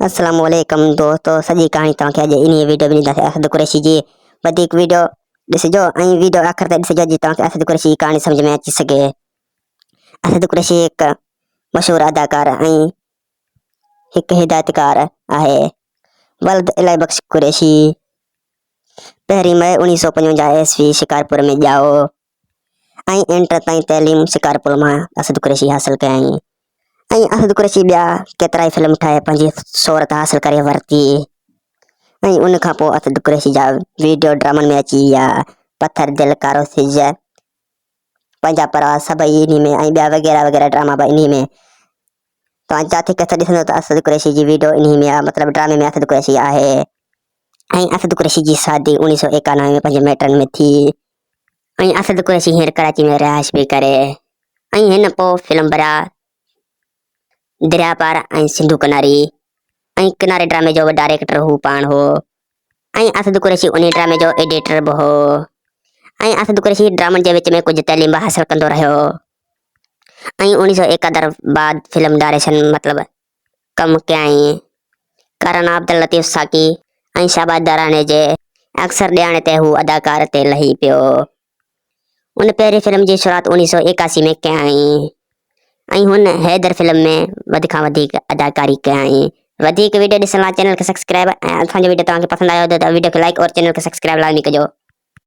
السلام عليڪم دوستو سڄي ڪهاڻي توهان کي اڄ انهي ويڊيو ۾ ڏينداسين اسد قريشي جي وڌيڪ ويڊيو ڏسجو ۽ ويڊيو آخر تائين ڏسجو جي توهان کي اسد قريشي جي ڪهاڻي سمجھ ۾ اچي سگهي اسد قريشي هڪ مشهور اداڪار ۽ هڪ هدايتڪار آهي ولد الاهي بخش قريشي پهرين مئي 1955 عيسوي شڪارپور ۾ ڄائو ۽ انٽر تائين تعليم شڪارپور مان اسد قريشي حاصل ڪيائين ۽ اسد قريشي ٻيا ڪيترائي فلم ٺاهي پنهنجي شهرت حاصل ڪري ورتي ۽ ان کان پوء اسد قريشي جا ويڊيو ڊرامن ۾ اچي ويا پٿر دل ڪارو سج پنهنجا پرواز سڀئي انهي ۾ ۽ ٻيا وغيره وغيره ڊراما به انهي ۾ توهان جاٿي ڪٿي ڏسندو ته اسد قريشي جي ويڊيو انهي ۾ آهي مطلب ڊرامي ۾ اسد قريشي آهي ۽ اسد قريشي جي شادي 1991 ۾ پنهنجي مائٽن ۾ ٿي ۽ اسد قريشي هينئر ڪراچي ۾ رهائش پئي ڪري ۽ هن پوء فلم ڀريا درياء پار ۽ سنڌو ڪناري ۽ ڪناري ڊرامي جو به ڊائريڪٽر هو پاڻ هو ۽ اسد قريشي انهي ڊرامي جو ايڊيٽر به هو ۽ اسد قريشي ڊرامن جي وچ ۾ ڪجهه تعليم به حاصل ڪندو رهيو ۽ 1971 بعد فلم ڊائريڪشن مطلب ڪم ڪيائين. ڪارن عبداللطيف ساقي ۽ شهباز دراني جي اڪثر ڏيڻ تي هو اداڪار تي لهي پيو. ان پهرين فلم جي شروعات 1981 ۾ ڪيائين ۽ هن حيدر فلم ۾ وڌ کان وڌيڪ اداڪاري ڪيائين. وڌيڪ وڊيو ڏسڻ لاء چينل کي سبسڪرائب ۽ اسان جو وڊيو توهان کي پسند آيو هجي ته وڊيو کي لائيڪ اور چينل کي سبسڪرائب لازمي ڪجو.